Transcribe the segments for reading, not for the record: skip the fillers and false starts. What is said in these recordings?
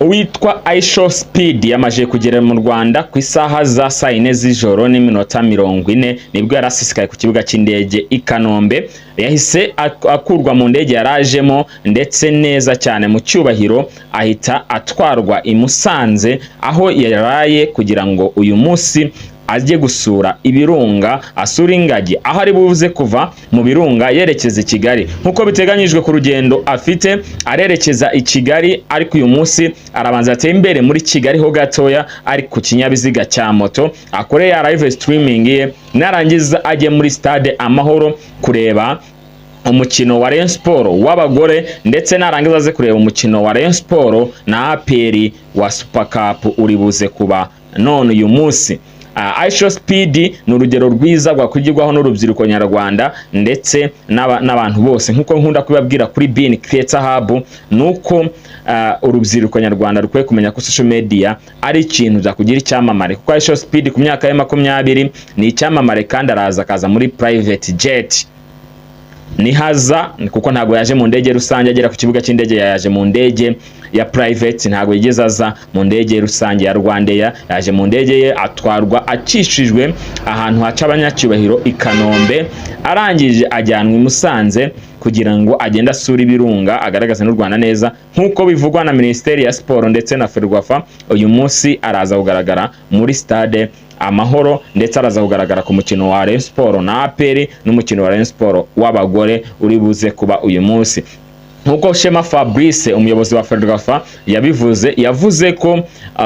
Uwitwa IShowSpeed yamaze kugera mu Rwanda ku isaha za saa 4 z'ijoro n'iminota 40, nibwo yari asesekaye ku kibuga cy'indege i Kanombe. Yahise akurwa mu ndege yarajemo ndetse neza cyane mu cyubahiro, ahita atwarwa i Musanze aho yaraye kugira ngo uyu munsi ajye gusura ibirunga, asura ingagi, aho ari buze kuva mu birunga yerekeza i Kigali nk'uko biteganyijwe ku rugendo afite. Arerekeza i Kigali, ariko uyu munsi arabanza atembere muri Kigali ho gatoya ari ku kinyabiziga cya moto, akore ya live streaming ye, narangiza ajye muri Stade Amahoro kureba umukino wa Rayon Sport w'abagore, ndetse narangiza aze kureba umukino wa Rayon Sport na APR wa Super Cup uri buze kuba none uyu munsi. IShowSpeed ni urugero rwiza rwakwigirwaho n'urubyiruko nyarwanda ndetse n'abantu bose. Nk'uko nkunda kubabwira kuri Bin Creator Hub, nuko urubyiruko nyarwanda rukwiye kumenya ko social media ari ikintu byakugira icyamamare, kuko IShowSpeed ku myaka ye 20 ni icyamamare, kandi araza akaza muri private jet. Nihaza, kuko ntabwo yaje mu ndege rusange. Agera ku kibuga cy'indege yaje mu ndege ya private, ntabwo yigeze aza mu ndege rusange ya RwandAir. Yaje mu ndege ye, atwarwa akishijwe ahantu haca abanyacyubahiro i Kanombe, arangije ajyanwa i Musanze kugira ngo agende asure ibirunga, agaragaze n'u Rwanda neza nk'uko bivugwa na Minisiteri ya Siporo ndetse na FERWAFA. Uyu munsi araza kugaragara muri Stade Amahoro, ndetse araza kugaragara ku mukino wa Rayon Sport na APR n'umukino wa Rayon Sport w'abagore uri buze kuba uyu munsi. Nk'uko Shema Fabrice, umuyobozi wa FERWAFA, yabivuze, yavuze ko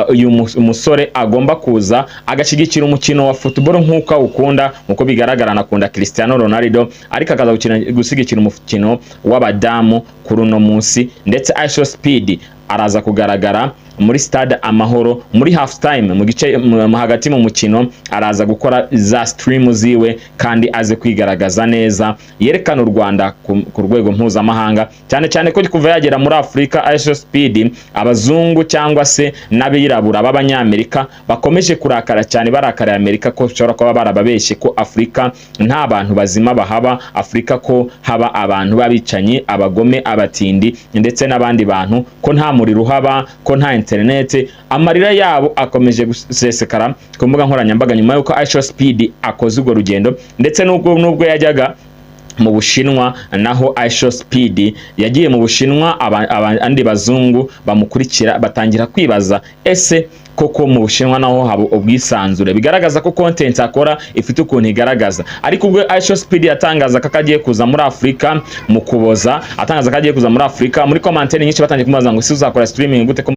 uyu musore agomba kuza agashyigikira umukino wa football nk'uko awukunda. Nk'uko bigaragara anakunda Cristiano Ronaldo, ariko akaza gushyigikira umukino w'abadamu kuri uno munsi. Ndetse IShowSpeed araza kugaragara muri Stade Amahoro muri half time, mu gice hagati mu mukino, araza gukora za stream ziwe kandi aze kwigaragaza neza, yerekana u Rwanda ku rwego mpuzamahanga, cyane cyane ko kuva yagera muri Afurika IShowSpeed, abazungu cyangwa se n'abirabura b'Abanyamerika bakomeje kurakara cyane, barakariye Amerika ko bashobora kuba barababeshye ko Afurika nta bantu bazima bahaba, Afurika ko haba abantu b'abicanyi, abagome, abatindi ndetse n'abandi bantu, ko nta muriro uhaba, ko nta interineti. Amarira yabo akomeje gusesekara ku mbuga nkoranyambaga nyuma y'uko IShowSpeed akoze urwo rugendo. Ndetse n'ubwo yajyaga mu Bushinwa, naho IShowSpeed yagiye mu Bushinwa, abandi bazungu bamukurikira batangira kwibaza: ese koko mu Bushinwa naho haba ubwisanzure? Bigaragaza ko content akora ifite ukuntu igaragaza. Ariko ubwo IShowSpeed yatangaza ko agiye kuza muri Afurika mu Kuboza, atangaza ko agiye kuza muri Afurika, muri commentaire nyinshi batangiye kumubaza ngo: ese uzakora streaming gute ko